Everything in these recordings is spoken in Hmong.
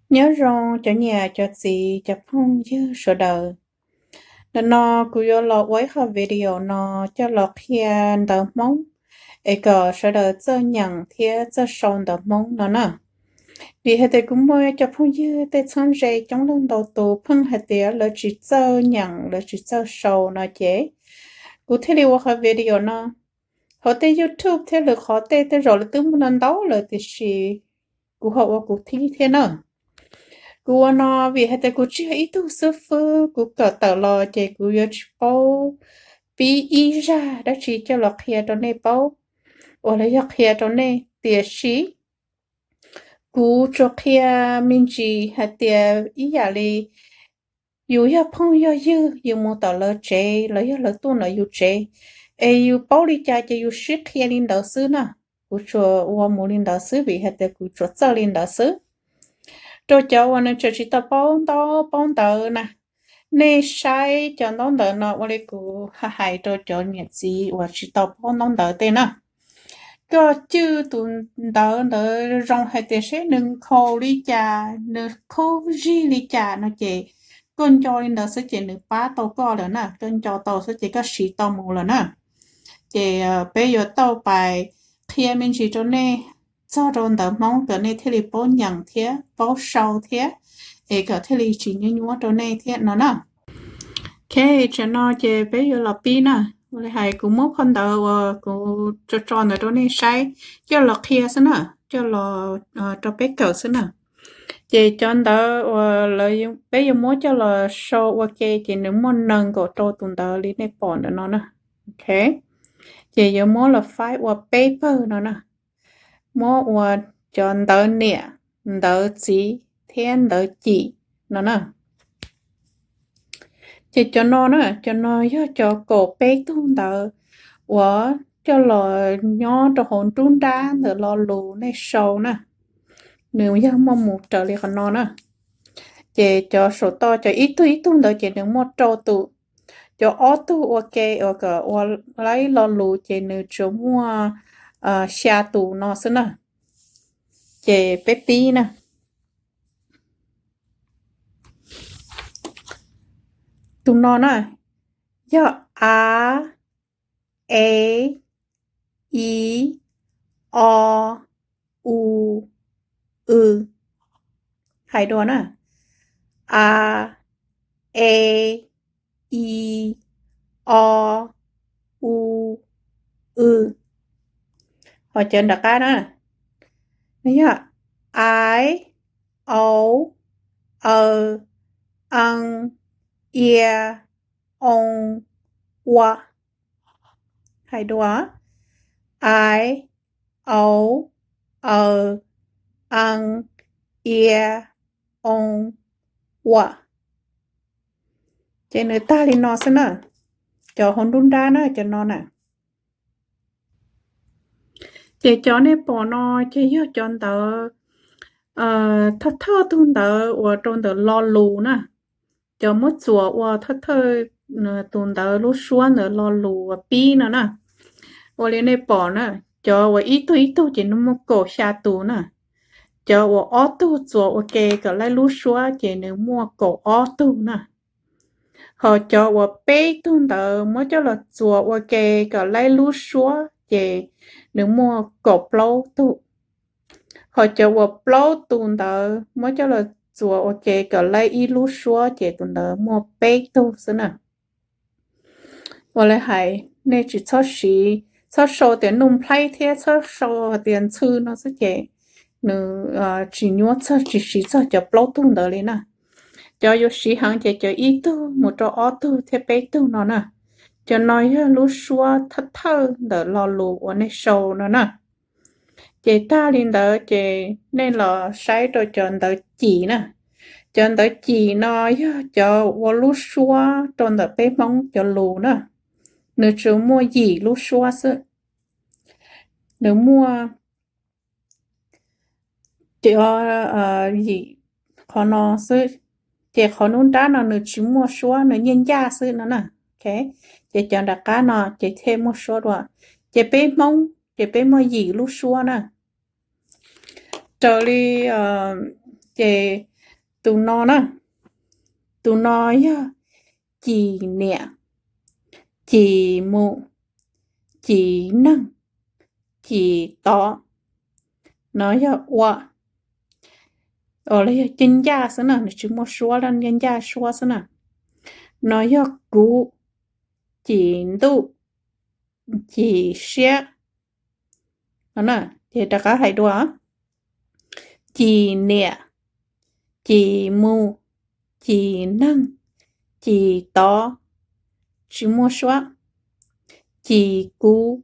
Nyob zoo cov niam cov txiv cov phooj ywg sawv daws. Ntawm no kuv yuav los ua ib qho video no coj los qhia ntawv Hmoob, es kom sawv daws txawj nyeem thiab txawj sau ntawv Hmoob no na. Vim hais tias kuv muaj cov phooj ywg tej txheeb ze coob leej ntau tus pheej hais tias lawv tsis txawj nyeem lawv tsis txawj sau no ces kuv thiaj li ua qhov video no. Hauv tej YouTube thiab lwm qhov tej tej zaum lawv twb muaj ntau ntau lawm tiam sis kuv ho ua kuv thib thiab na. Kuv ua no vim hais tias kuv tsis yog ib tug xib fwb, kuv kawm tawm los ces kuv yuav tsis paub pib ib zaj dab tsi coj los qhia rau nej paub, uas los yog qhia rau nej, tiam sis kuv tsuas qhia me ntsis hais tias ib yam li yus yog phooj yog ywg yus mus tom lawv tsev los yog lawv tuaj ntawm yus tsev, es yus paub li cas ces yus sib qhia li ntawd xwb na. Kuv tsuas ua mus li ntawd xwb vim hais tias kuv tsuas txawj li ntawd xwb. Rau cov uas nws tseem tsis tau paub ntaub paub ntawv na, nej saib cov ntaub ntawv no ua li kuv hais rau cov niam txiv uas tsis tau paub ntaub ntawv tej na. Koj cwj tus ntawv ntawd zoo hais tias seb nws nkhaus li cas nws khub zig li cas no ces koj nco li ntawd xwb ces nws pab tau koj lawm na, koj nco tau xwb ces koj siv tau mus lawm na. Ces peb yuav tau pais qhia me ntsis rau nej txog rau ntawv Hmoob kom nej thiaj li paub nyeem thiab paub sau thiab, es kom thiaj li tsis nyuaj nyuaj rau nej thiab no na. Ok, tsam no ces peb yuav los pib na. Ua li hais kuv muab phau ntawv uas kuv tso tso ntawd rau nej saib, coj los qhia xwb na, coj los rau peb kawm xwb na. Ces cov ntawv uas peb yuav muab coj los sau ua ke ces nws muaj nees nkaum rau tus ntawv li nej pom ntawm no na. Ok, ces yuav muab los faib ua peb pawg no na. Muab ua cov ntawv niam, ntawv txiv thiab ntawv cim no na. Ces cov no na, cov no yog cov kaum peb tug ntawv uas coj los nyob rau hauv nruab nrab ntawm lo lus nej sau na. Nws yog muaj mus raws li qhov no na. Ces cov saum toj cov ib tug ib tug ntawd ces nws muaj rau tus. Cov ob tug ua ke uas kom ua laib lo lus ces nws tsuas muaj xya tus no xwb na. Ces peb pib na. Tus no na, yog a, e, i, o, u, w. Hais dua na, a, e, i, o, u, w. Ho cov nram qab na, nws yog ai, au, aw, an, ia, oo, ua. Hais dua, ai, au, aw, an, ia, oo, ua. Ces nws tag li no xwb na. Cov hauv nruab nrab na, cov no na. Ces cov nej pom no ces yog cov ntawv thawj thawj tug ntawv uas rau ntawm lo lus na. Cov muab txuas ua thawj thawj tus ntawv lub suab ntawm lo lus uas pib no na. Ua li nej pom na, cov uas ib tug ib tug ces nws muaj kaum xya tus na. Cov uas ob tug txuas ua ke kom laib lub suab ces nws muaj kaum ob tug na. Ho cov uas peb tug ntawd muab coj los txuas ua ke kom laib lub suab ces nws muaj kaum plaub tug. Ho cov uas plaub tus ntawd muab coj los txuas ua ke kom laib ib lub suab ces tus ntawd muaj peb tug xwb na. Ua li hais nej tsis txhob siv, txhob sau tias Nuj Nplhaib thiab txhob sau hais tias Ntxhw no xwb ces nws tsis nyuaj txog tsis siv txog cov plaub tug ntawd li na. Cov yuav siv heev ces cov ib tug mus rau ob tug thiab peb tug no na. Cov no yog lub suab thawj thawj ntawm lo lus uas nej sau no na. Ces tag li ntawd ces nej los saib rau cov ntawv cim na. Cov ntawv cim no yog cov ua lub suab rau ntawm peb Hmoob cov lus na. Nws tsuas muaj yim lub suab xwb. Nws muaj cov yim qhov no xwb, ces qhov nruab nrab no nws tsis muaj suab, nws nyiaj ncaj xwb no na. Ces cov nram qab no ces thiaj muaj suab dua. Ces peb Hmoob ces peb muaj yim lub suab na. Raws li, ces tus no na, tus no yog ci niam, ci mu, ci neeg, ci tod. No yog ua, los yog ci ncaj xwb na, nws tsis muaj suab, ncaj ncaj suab xwb na. No yog kuv, ci ntuj, ci siab. Ces rov qab hais dua, ci niam, ci mu, ci neeg, ci tod, tsis muaj suab, ci kuv,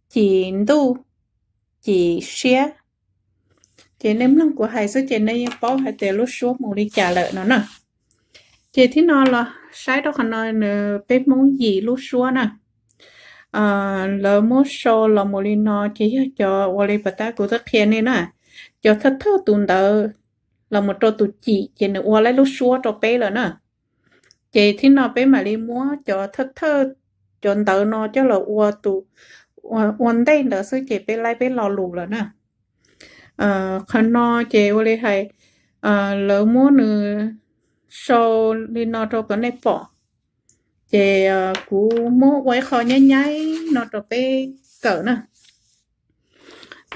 ci ntuj, ci siab. Ces nej mloog kuv hais xwb ces nej yeej paub hais tias lub suab mus li cas lawm no na. Ces thib no los saib rau qhov no, nws peb Hmoob yim lub suab na. Lawv muab sau los mus li no ces yog cov ua li pas tab kuv twb qhia nej na, cov thawj thawj tus ntawv los mus rau tus cim ces nws ua laib lub suab rau peb lawm na. Ces thib no peb mam li muab cov thawj thawj cov ntawv no coj los ua tus, ua ntej ntawd xwb ces peb laib peb lo lus lawm na. Qhov no ces ua li hais, lawv muab nws sau li no rau kom nej pom. Ces kuv muab ua ib qho nyab nyaib no rau peb kawm na.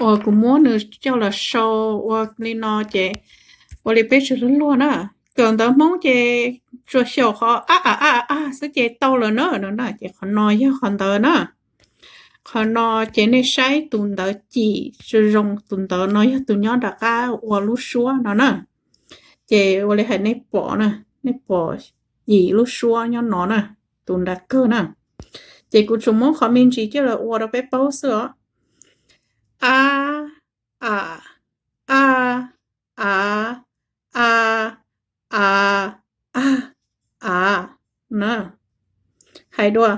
Uas kuv muab nws coj los sau ua li no ces ua li peb tsis luag luag na. Kawm ntawv Hmoob ces tsuas xyaum qhov a a a a xwb ces tau lawm na no na. Ces qhov no yog qhov ntawv na. Qhov no ces nej saib tus ntawv cim zoo zoo, tus ntawv no yog tus nyob nram qab ua lub suab no na. Ces ua li hais nej pom na, nej pom yim lub suab nyob no na, tus nram kawg na. Ces kuv tsuas muab qhov me ntsis coj los ua rau peb paub xwb os. A, a, a, a, a, a, a, a na. Hais dua,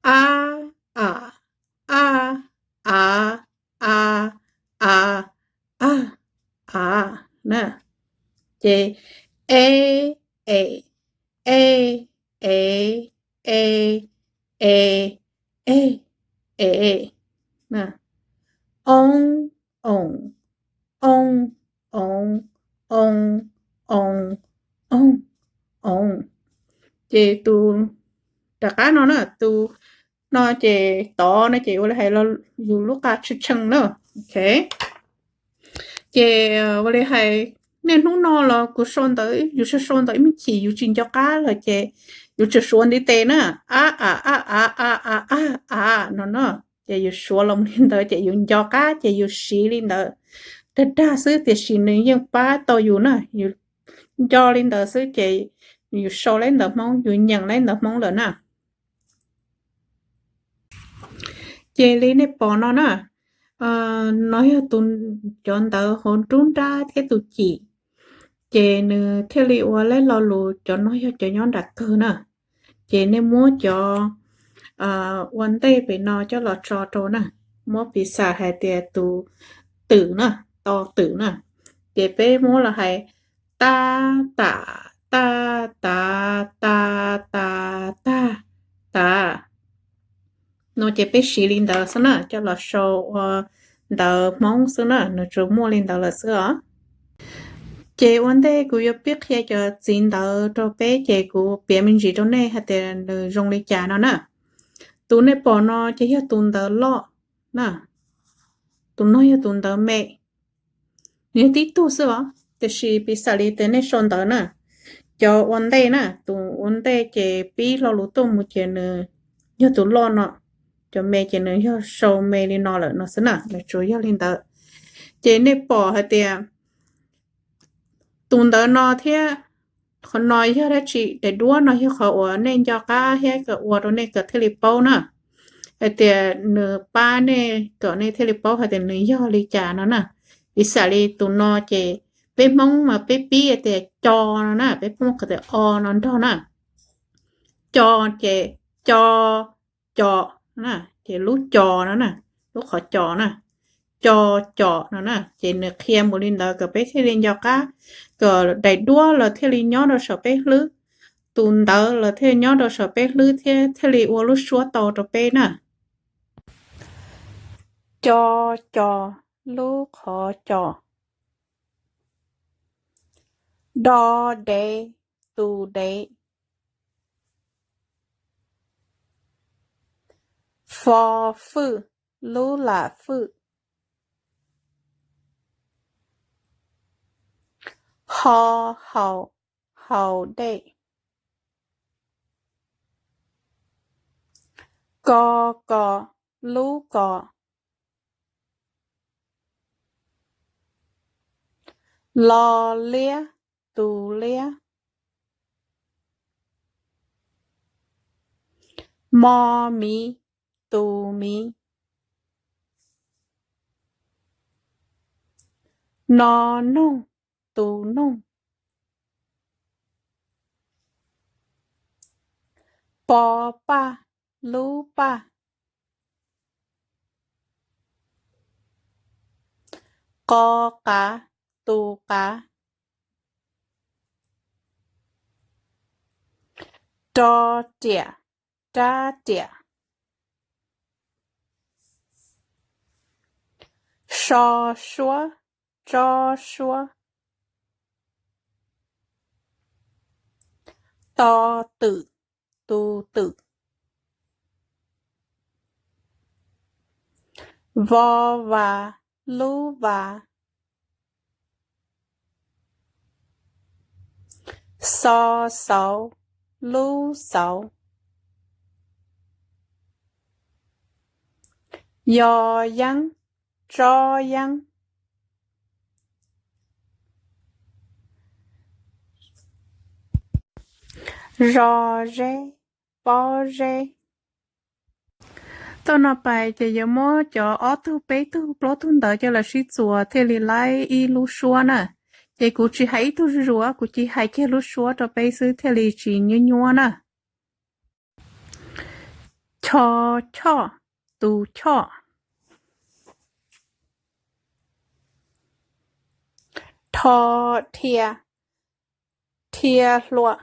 a, a, a, a, a, a, a, a na. Ces e, e, e, e, e, e, e, e, e, oo, oo, oo, oo, oo, oo, oo, oo. Ces tus rov qab no na, tus no ces tod no ces ua li hais yus lub qa tshee tshee na. Ok. Ces ua li hais niaj hnub no los kuv sau ntawv, yus sau sau ntawv ib me chim yus tsis nco qab lawm ces yus tseem suav ntiv tes na, a a a a a a a a no na. Ces yus suav los li ntawd ces yus nco qab ces yus siv li ntawd dag dag xwb tiam sis nws yeej pab tau yus na. Yus nco li ntawd xwb ces yus sau laib ntawv Hmoob, yus nyeem laib ntawv Hmoob lawm na. Ces li nej pom no na, no yog tus, cov ntawv hauv nruab nrab thiab tus cim, ces nws thiaj li ua laib lo lus, cov no yog cov nyob nram kawg na. Ces nej muab cov ua ntej pem no coj los tso rau na, muab piv xam hais tias tus twm na, to twm na, ces peb muab los hais ta, ta, ta, ta, ta, ta, ta, ta. No ces peb siv li ntawd xwb na, coj los sau ua ntawv Hmoob xwb na, nws tsuas muaj li ntawd lawm xwb os. Ces ua ntej kuv yuav pib qhia cov txiv ntawv rau peb ces kuv piav me ntsis rau nej hais tias nws zoo li cas no na. Tus nej pom no ces yog tus ntawv loj na, tus no yog tus ntawv me. Nws yog tib tug xwb os, tiam sis piv xam li tias nej sau ntawv na, cov ua ntej na, tus ua ntej ces pib lo lus tuaj mus ces nws yog tus loj no, cov me ces nws yog sau me li no lawm no xwb na, nws tsuas yog li ntawd. Ces nej pom hais tias tus ntawv no thiab qhov no yog dab tsi? Daim duab no yog qhov uas nej nco qab thiab kom ua rau nej kom thiaj li paub na, hais tias nws pab nej kom nej thiaj li paub hais tias nws yog li cas no na. Piv xam li tus no ces peb Hmoob mas peb pib hais tias co no na, peb Hmoob qhov tias o no nrog na. Co ces co, co na, ces lub co no na, lub qhov co na, co, co no na. Ces nws qhia mus li ntawd kom peb thiaj li nco qab, kom daim duab los thiaj li nyob rau saum peb hlwb, tus ntawv los thiaj li nyob rau saum peb hlwb thiab thiaj li ua lub suab tau rau peb na. Co, co, lub qhov co. Do dev, tus dev. Fo fwj, lub lam fwj. Ho haus, haus dej. Ko kos, lub kos. Lo liab, tus liab. Mo miv, tus miv. No noog, tus noog. Po paj, lub paj. Qo qav, tus qav. Ro riam, rab riam. So suab, tsob suab. To twm, tus twm. Vo vas, lub vas. Xo xauv, lub xauv. Yo yeeb, tsob yeeb. Zo zeb, pob zeb. Tau no pais ces yuav muab cov ob tug, peb tug, plaub tug ntawv coj los sib txuas thiaj li laib ib lub suab na. Ces kuv tsis hais ib tug zuj zus, kuv cia hais kiag lub suab rau peb xwb thiaj li tsis nyuab nyuab na. Cho choj, tus choj. Rho rhia, rhia hlua.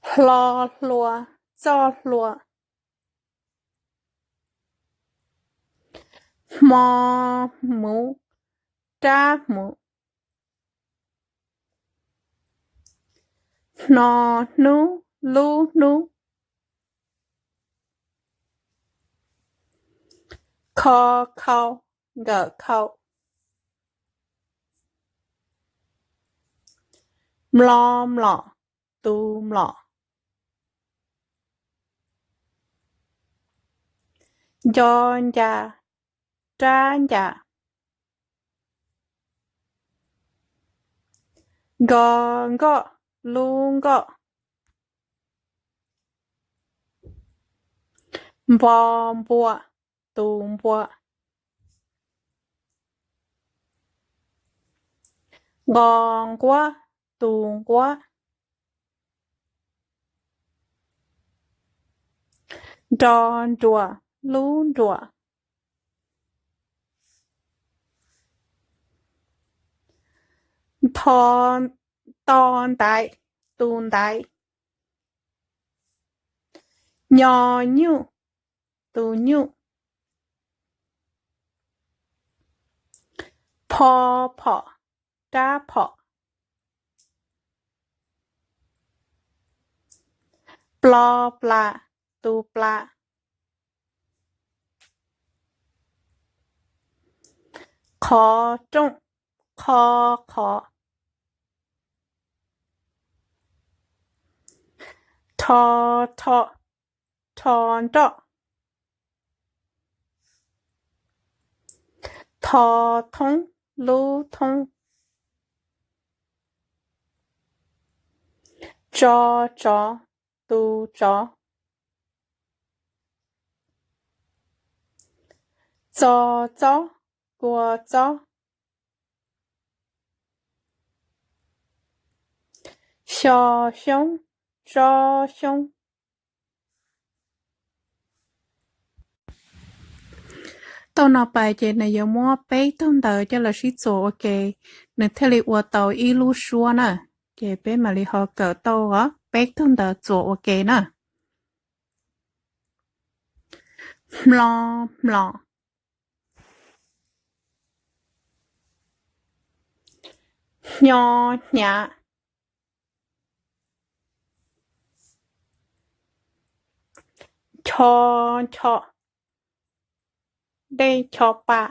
Hlo hlua, txoj hlua. Hmo hmuv, rab hmuv. Hno hnub, lub hnub. Kho khau, nkawm khau. Mlo mlom, tus mlom. Nco ncas, rab ncas. Nko nkoj, lub nkoj. Npo npua, tus npua. Nqo nquab, tus nquab. Nro nruas, lub nruas. Nto ntaiv, tus ntaiv. Nyo nyuj, tus nyuj. Pho phom, rab phom. Plo plas, tus plas. Qhov rooj, qho qhov. Rho rho, rho nroj. Tho thoob, lub thoob. Tso tsov, tus tsov. Txo txob, kua txob. Xyo xyoob, tsob xyoob. Tau no pais ces nws yuav muab peb tug ntawv coj los sib txuas ua ke, nws thiaj li ua tau ib lub suab na. Ces peb mam li ho kawm tau os peb tug ntawv txuas ua ke na. Hmlo, hmlom. Nyo, hnyav. Cho, ncho. Dej, ncho pa.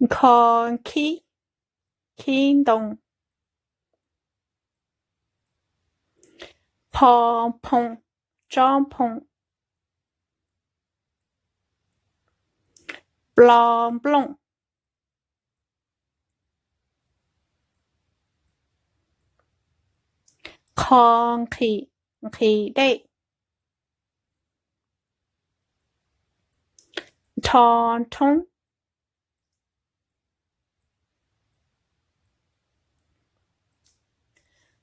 Nkho, nkhib, khib ntoo. Pho, phoo, tsob nphoo. Plo, nplooj. Qho, nqhis, nqhis dej. Nrho, nrhoob.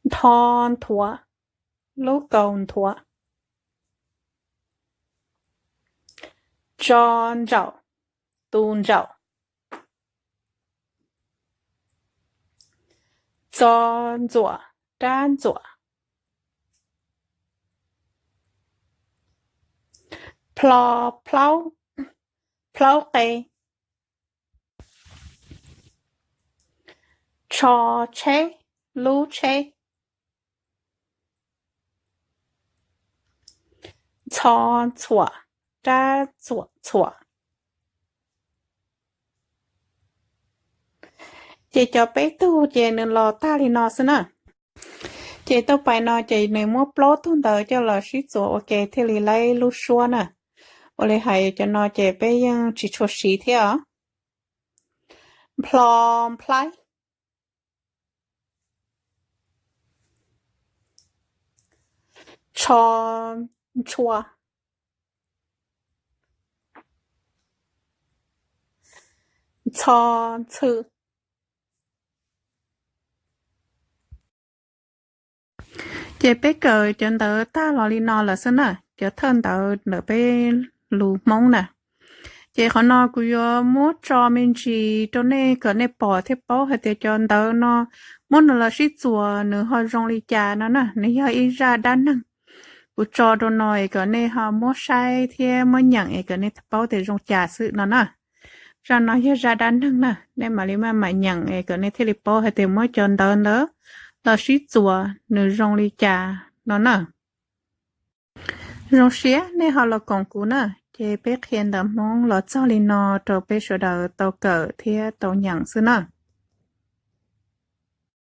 Ntho, nthuav, lub kaus nthuav. Tso, ntsaum, tus ntsaum. Txo, ntxuam, rab ntxuam. Plho, plhaub, plhaub qe. Tsho, tsheb, lub tsheb. Ntxho, ntxhuam, rab ntxhuam txhuam. Ces cov peb tug ces nws los tag li no xwb na. Ces tau pais no ces nws muab plaub tug ntawd coj los sib txuas ua ke thiaj li laib lub suab na. Ua li hais cov no ces peb yeej tsis tshua siv thiab os. Nplho, nplhaib. Tsho, ntshua. Ntxho, ntxhw. Ces peb kawm cov ntawv tag los li no lawm xwb na, cov thawj ntawv ntawm peb lus Hmoob na. Ces qhov no kuv yuav muab tso me ntsis rau nej kom nej pom thiab paub hais tias cov ntawv no muab nws los sib txuas nws ho zoo li cas no na, nws yog ib zaj dab neeg. Kuv tso rau no es kom nej ho muab saib thiab muab nyeem es kom nej paub tias zoo cas xwb no na. Zaj no yog zaj dab neeg na, nej mam li maj mam nyeem es kom nej thiaj li paub hais tias muab cov ntawv ntawd los sib txuas nws zoo li cas no na. Zoo siab nej ho los koom kuv na, ces peb qhia ntawv Hmoob los txog li no rau peb sawv daws tau kawm thiab tau nyeem xwb na.